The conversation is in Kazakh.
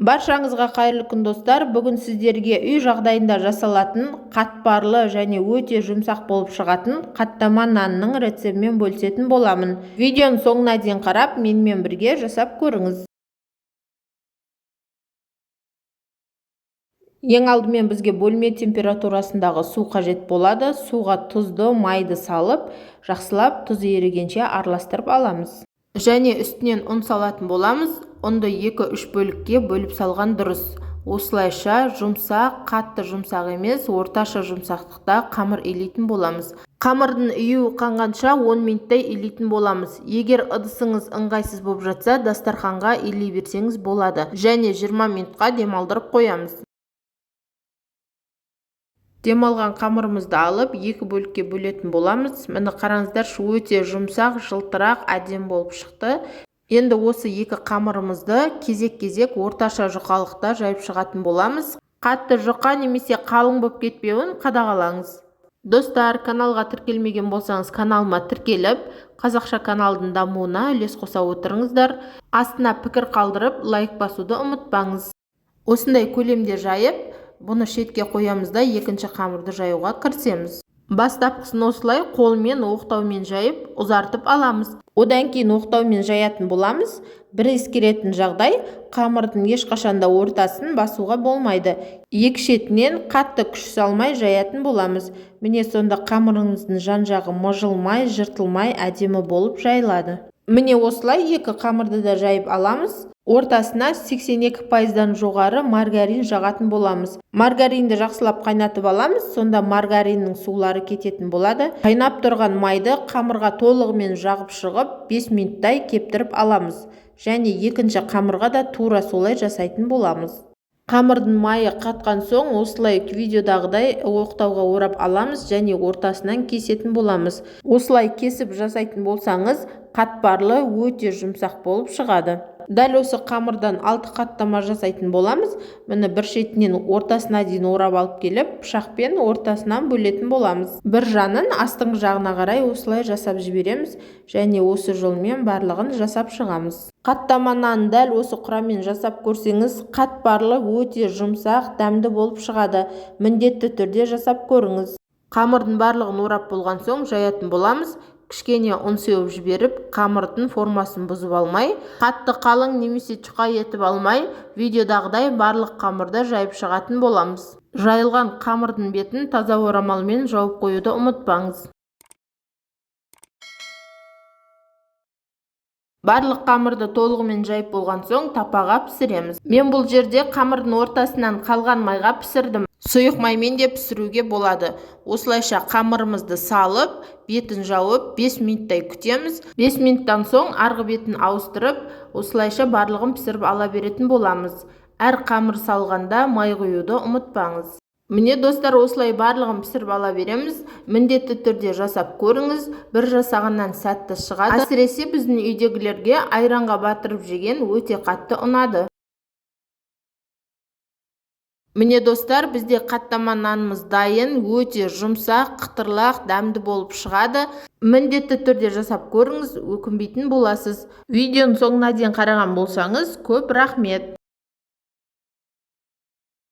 Баршаңызға қайырлы күн, достар! Бүгін сіздерге үй жағдайында жасалатын қатпарлы және өте жұмсақ болып шығатын қаттама нанның рецептімен бөлісетін боламын. Видеоның соңына дейін қарап, менімен бірге жасап көріңіз. Ең алдымен бізге бөлме температурасындағы су қажет болады. Суға тұзды, майды салып, жақсылап тұз ерігенше араластырып аламыз. Және үстінен ұн салатын боламыз. Ұнды 2-3 бөлікке бөліп салған дұрыс. Осылайша жұмсақ, қатты жұмсақ емес, орташа жұмсақтықта қамыр илейтін боламыз. Қамырдың июі қанғанша 10 минуттай илейтін боламыз. Егер ыдысыңыз ыңғайсыз болып жатса, дастарханға илей берсеңіз болады. Және 20 минутқа демалдырып қоямыз. Демалған қамырымызды алып, екі бөлікке бөлетін боламыз. Міне, қараңыздаршы, өте жұмсақ, жылтырақ, әдемі болып шықты. Енді осы екі қамырымызды кезек-кезек орташа жұқалықта жайып шығатын боламыз. Қатты жұқа немесе қалың болып кетпеуін қадағалаңыз. Достар, каналға тіркелмеген болсаңыз, каналыма тіркеліп, қазақша каналдың дамуына үлес қоса отырыңыздар. Астына пікір қалдырып, лайк басуды ұмытпаңыз. Осындай көлемде жайып, бұны шетке қоямыз да, екінші қамырды жаюға кірісеміз. Бастапқысын осылай қолмен оқтаумен жайып, ұзартып аламыз. Одан кейін оқтаумен жаятын боламыз. Бір ескеретін жағдай, қамырдың ешқашанда ортасын басуға болмайды. Екі шетінен қатты күш салмай жаятын боламыз. Міне, сонда қамырыңыздың жан-жағы мыжылмай, жыртылмай, әдемі болып жайылады. Міне, осылай екі қамырды да жайып аламыз. Ортасына 82%-дан жоғары маргарин жағатын боламыз. Маргаринді жақсылап қайнатып аламыз, сонда маргариннің сулары кететін болады. Қайнап тұрған майды қамырға толығымен жағып шығып, 5 минуттай кептіріп аламыз. Және екінші қамырға да тура солай жасайтын боламыз. Қамырдың майы қатқан соң, осылай видеодағыдай оқтауға орап аламыз және ортасынан кесетін боламыз. Осылай кесіп жасайтын болсаңыз, қатпарлы, өте жұмсақ болып шығады. Дәл осы қамырдан 6 қаттама жасайтын боламыз. Міне, бір шетінен ортасына дейін орап алып келіп, пышақпен ортасынан бөлетін боламыз. Бір жанын астыңғы жағына қарай осылай жасап жібереміз және осы жолмен барлығын жасап шығамыз. Қаттама нан дәл осы құраммен жасап көрсеңіз, қатпарлы, өте жұмсақ, дәмді болып шығады. Міндетті түрде жасап көріңіз. Қамырдың барлығын орап болған соң жаятын боламыз. Кішкене ұн сеуіп жіберіп, қамырдың формасын бұзып алмай, қатты қалың немесе жұқа етіп алмай, видеодағыдай барлық қамырды жайып шығатын боламыз. Жайылған қамырдың бетін таза орамалмен жауып қоюды ұмытпаңыз. Барлық қамырды толығымен жайып болған соң тапаға пісіреміз. Мен бұл жерде қамырдың ортасынан қалған майға пісірдім. Сұйық маймен де пісіруге болады. Осылайша қамырымызды салып, бетін жауып, 5 минуттай күтеміз. 5 минуттан соң арғы бетін ауыстырып, осылайша барлығын пісіріп ала беретін боламыз. Әр қамыр салғанда май құюды ұмытпаңыз. Міне, достар, осылай барлығын пісіріп ала береміз. Міндетті түрде жасап көріңіз. Бір жасағаннан сәтті шығады. Әсіресе біздің үйдегілерге айранға батырып жеген өте қатты ұнады. Міне, достар, бізде қаттама нанымыз дайын, өте жұмсақ, қытырлақ, дәмді болып шығады. Міндетті түрде жасап көріңіз, өкінбейтін боласыз. Видеоның соңына дейін қараған болсаңыз, көп рахмет.